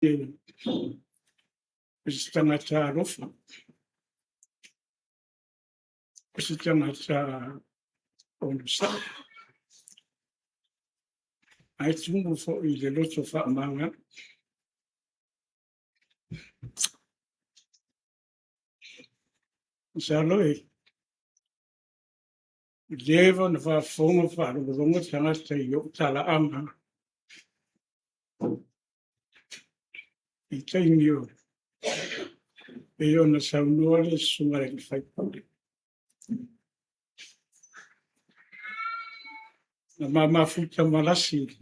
O se tagata alofa, o se tagata onosai, ae tumu foi i le loto faamagalo. Masalo e leva ona faafofoga ma faalogologo tagata i ou talaaga i taimi o pei ona saunoa le susuga i le sui usufono. Na ma mafuta ma Lasi i le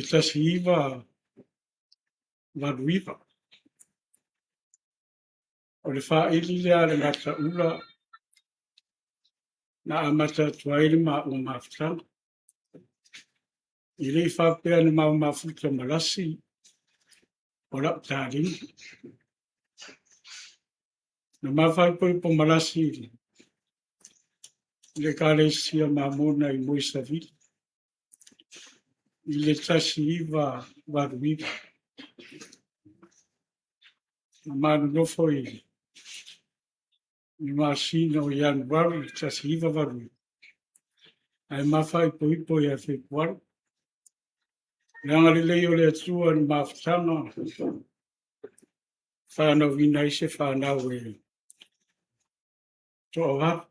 1989. O le faili lea a le Gataula na amata atu ai le maua mafutaga. E le i faapea na ma mafuta ma Lasi o lau taliga. Na ma faaipoipo ma Lasi i le Ekalesia Mamona i Moesavili i le 1989. Na ma nonofo i le masina o Ianuari i le 1989, ae ma faaipoipo ia Fepuari. Le agalelei o le Atua i le mafutaga, fanauina ai se fanau e toavalu.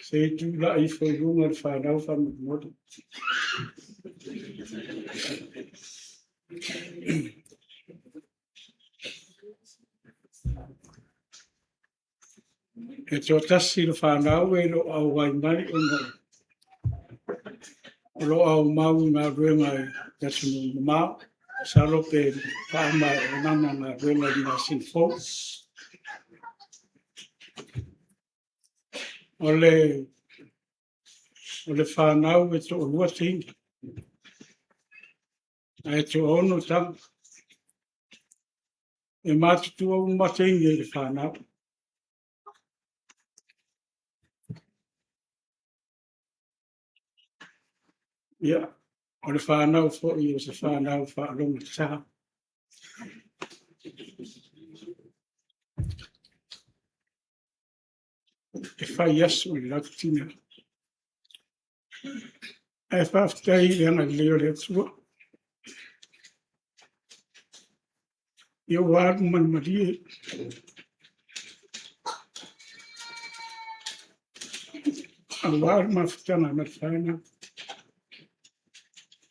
Se i tulai ifo i luga le fanau faamolemole. E toatasi le fanau e le o auai mai ona o lo o aumau i galuega i atunuu mamao. Masalo pe faamaea lana galuega i le masina fou. O le fanau e toalua teine, ae toaono tama. E matutua uma teine i le fanau. Ia, o le fanau foi o se fanau faalogotata. E fai aso i le latou tina. Ae faafetai i le agalelei o le Atua. Ia ua alu ma le malie. Aua le mafutaga ma le fanau.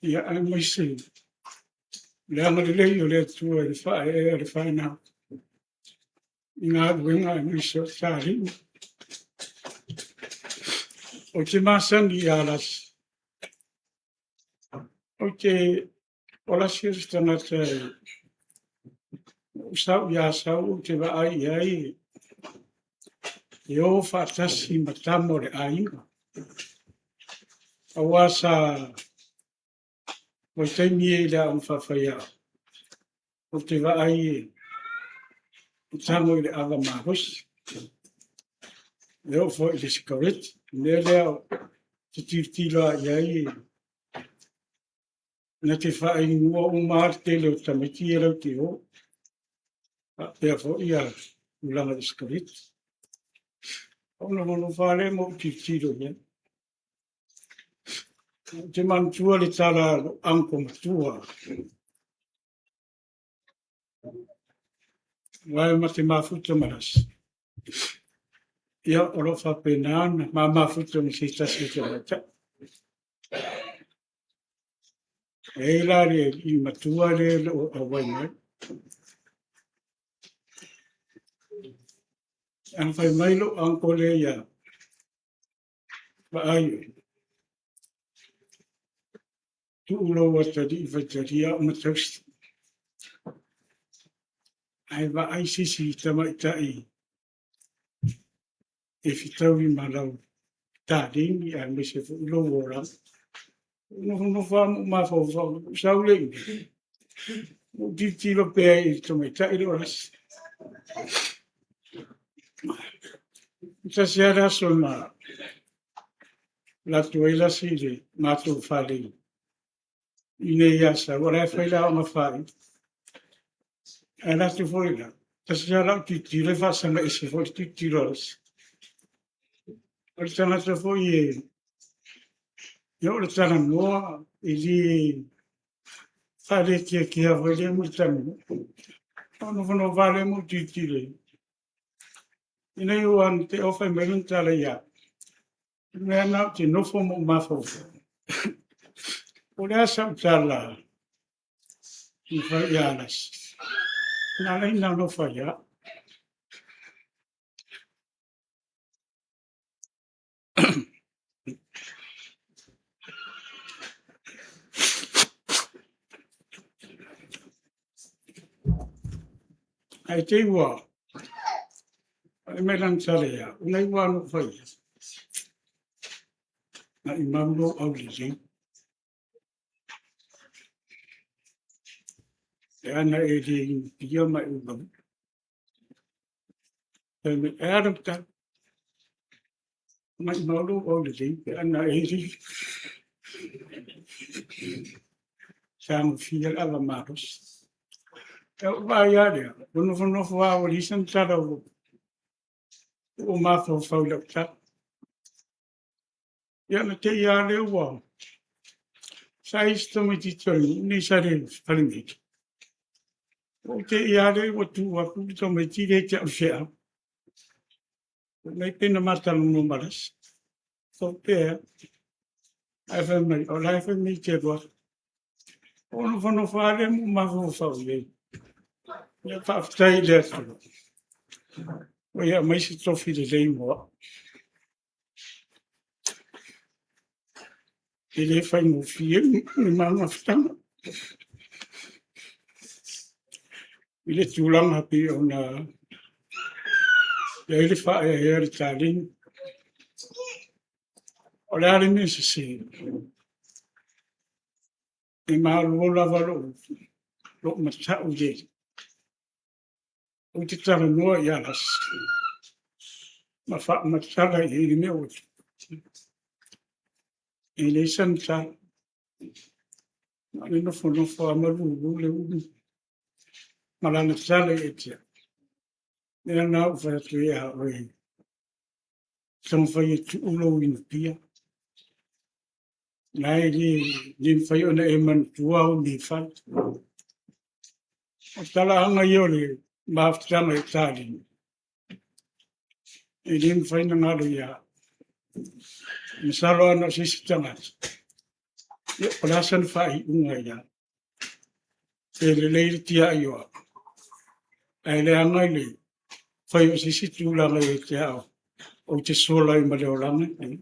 Ia aemaise le agalelei o le Atua i le faaeaea o le fanau i galuega aemaise o taliga. Ou te masani ia Lasi. Ou te o Lasi o se tagata e ou sau ia Asau ou te vaai i ai e o faatasi ma tama o le aiga. Aua sa vaitaimi e i le aoga faafaiao, ou te vaai e tago i le ava malosi. E oo foi i le sikareti. O le mea lea ou te tilotilo lava i ai na te faainuua uma lava le tele o tamaiti ia latou te o. Faapea foi ia tulaga i le sikareti. Ou nofonofo lava lea ma ou tilotilo i ai. Ou te manatua le tala a lou uncle matua. Aua e ma te mafuta ma Lasi. Ia, o lo o faapena ona ma mafuta ma se tasi o tamaitai. E i ai la le alii matua lea e le o auai mai. A fai mai lou uncle lea ia vaai oe, tuu lou atalii faitalia au ma tausi. Ae vaai se isi tamaitai e fetaui ma lau taleni aemaise foi lou olaga. Ou nofonofo lava ma ou mafaufau, ou sau lea i inei, ou tilotilo pea i le tamaitai lea o Lasi. E tasi lava le aso na alu atu ai Lasi i le matou fale. I inei i Asau, o la e fai le aoga faaiu. Ae alu atu foi la, tasi lava lau tilotilo e faasaga ese foi le tilotilo a le isi. O le tagata foi e e oo i le talanoa, e le faalekeakea foi lea ma le talanoa. Ona nofonofo lava lea ma ou tilotilo i ai. Ina ua te i ua fai mai lana tala ia au, o le mea lena ou te nofo ma ou mafaufau. Po o le a sau tala na fai ia Lasi, na ala ai ona alofa ia au. Ae te i ua fai mai lana tala ia au, ina ua alofa ia, maumau lou aulelei. Pe ana e le inupia ma e ulaula. Fai mai, e a lau tala? Maumau lou aulelei pe ana e le tagofia le ava malosi. E ou vaai lava lea, ua nofonofo lava ua leai sana tala ua ou mafaufau i lau tala. Ia na te i lava lea ua sa i ai si tamaitiiti o le nuu lenei sa le fale nei. Ua ou te i lava lea ua tu atu le tamaiti lea ia te au i le feau. Fai mai pe na ma talanoa ma Lasi. Ou pea, ae fai mai, o la e fai mai e te alu atu. Ou nofonofo lava lea ma ou mafaufau i ai. Ia faafetai i le Atua ua ia aumai se tofi lelei mo au. E le faigofie le ma mafutaga i le tulaga pei ona i ai le faaeaea i le taleni. O le a le mea sese? E malo lava lou matau i le Ou te talanoa ia Lasi ma faamatala i ai le mea ua tupu. E leai sana tala. Na o le nofonofo lava ma lulu le ulu ma lana tala ia te au. Lea na ou fai atu ai ia oe, taumafai e tuu lou inupia. La e le mafai ona e manatua au mea e fai. O talaaga ia o le mafutaga i Taleni, e le mafai ona galo ia au. Masalo ana o se isi tagata, ia, o le a sana faaiuga ia au? Pe lelei le tiai o au, ae leaga i le fai o se isi tulaga ia te au, ou te sola ai ma le olaga lenei.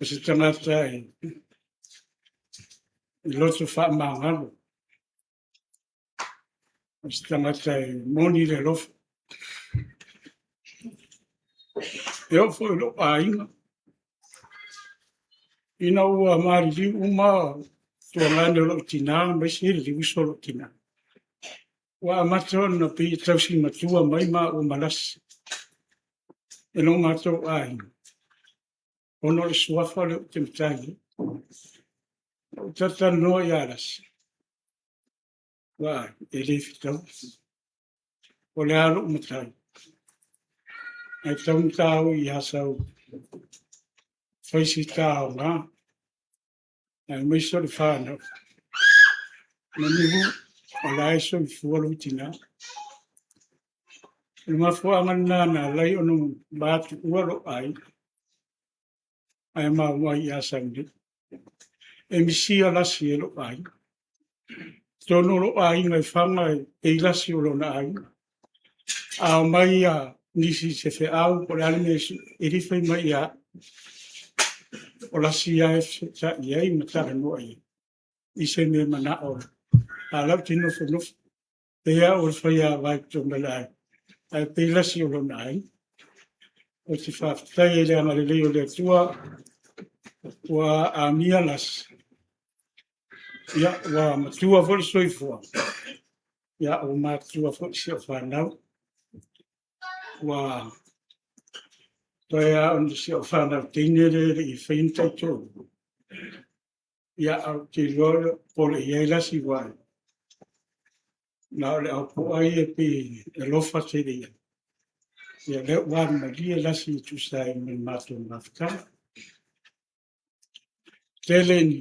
O se tagata e loto faamagalo, o se tagata e moni le alofa. E oo foi i lou aiga, ina ua maliliu uma tuagane o lou tina, aemaise le uso o lou tina, ua amata ona pei e tausi matua mai maua ma Lasi e lo matou aiga, ona o le suafa lea ou te matai ai. Ou talatalanoa ia Lasi, vaai, e le fetaui. O le a lou matai? Ae tatau ona ta o i Asau fai si ta aoga, aemaise o le fanau. Manu o la e soifua lou tina. O le mafuaaga lena na ala ai ona matuua lou aiga, ae ma omai i Asau nei. E misia lasi e lou aiga. Totonu o lou aiga i Faga e pei lasi o lona aiga. A omai a nisi i se feau po o le a le mea e le fai mai ia au. O lasi lava e fesootai i ai ma talanoa i ai i se mea manao ai. A o la ou te nofonofo, pei lava o le faiava i totonu o le aiga, ae pei lasi o lona aiga. Ou te faafetai ai i le agalelei o le Atua ua amia lasi, ia, ua matua foi le soifua, ia, ua matutua foi si au fanau. Ua toe lava o si au fanau teine lea e le i faia ni taitolu. Ia, ae ou te iloa e le o popole i ai Lasi aua na o le aupoa ia e pei e alofa tele i ai. Ia lea ua alu malie Lasi e tusa ai ma le matou mafutaga. Tele ni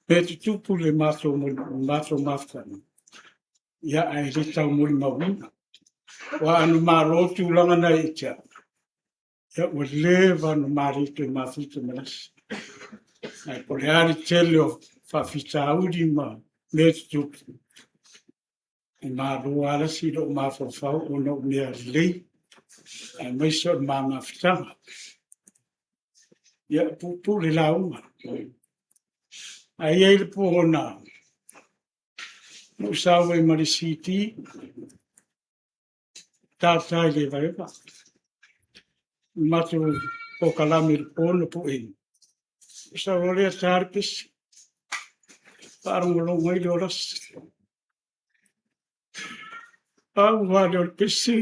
mea tutupu i le matou mafutaga, ia ae le tau molimauina. Aua a na malo tulaga na ia te au, ia ua leva ona ma le toe mafuta ma Lasi. Ae po o le a le tele o faafitauli ma mea tutupu, e malo lava Lasi i lou mafaufau ona o mea lelei, aemaise o le ma mafutaga. Ia, e puupuu le lauga. Ae i ai le po na ou sau ai ma le CD, Tata i le Evaeva. O le matou polokalame i le po na pueina, ou sau loa lea ta le pese, faalogologo ai lea o Lasi. Pau lava lea o le pese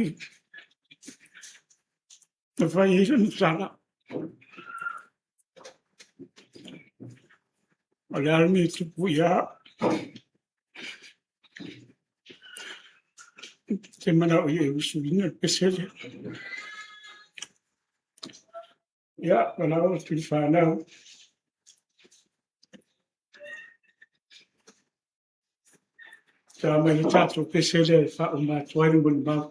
na fai ai lana tala. O le a le mea e tupu ia au? Ou te manao ia e usuina le pese lea. Ia, valaau atu i le fanau. Ta mai le tatou pese lea e faauma atu ai le molimau.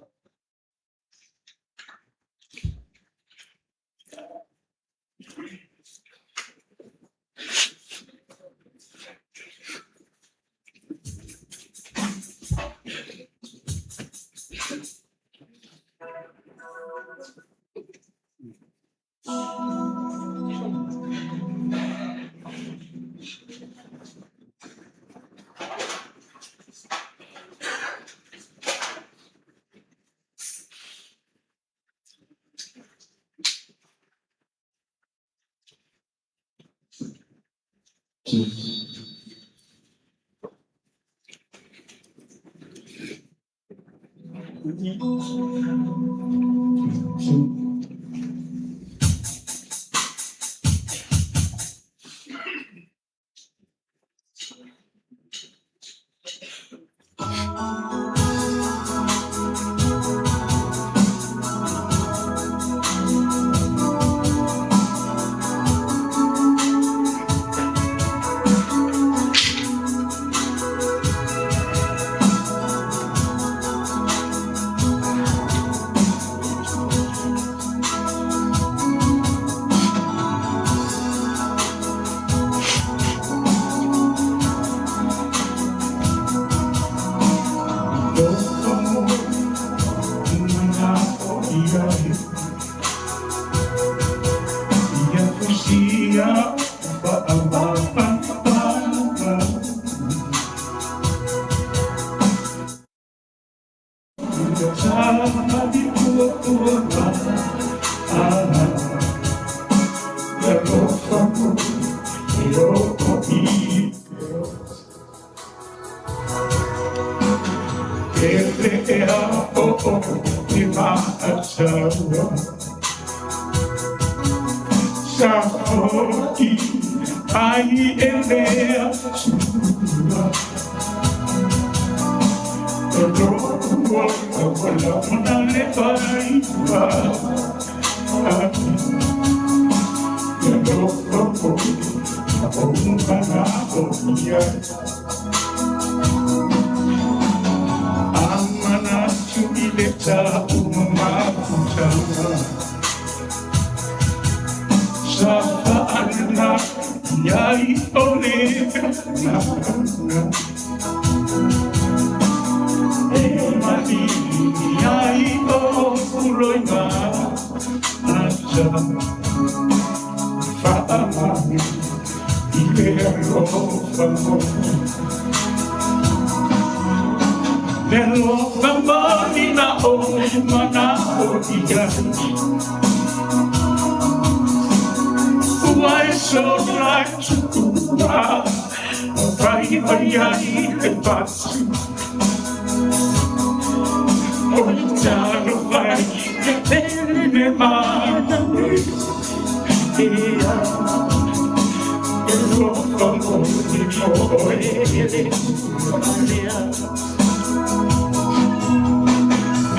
moni mo oe le kumalea.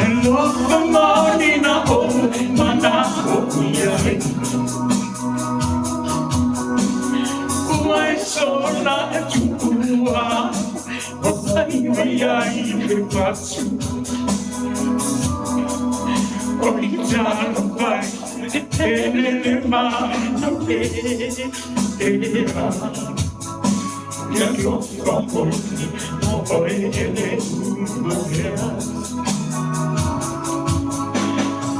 E lofa moni na o mana o ia e. Ua e sola e tuua, o tai mai ai le pasu. O i talo vai, e tele le mana e e a. Ia lofa moni mo oe le kumalea.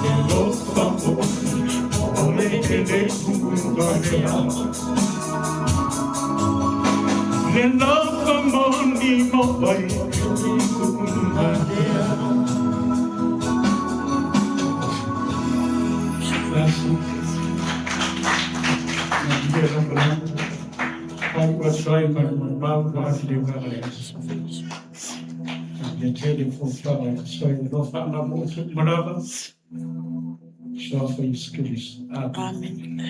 Le lofa moni mo oe le kumalea. Le lofa moni mo oe le kumalea. Merci. Amen.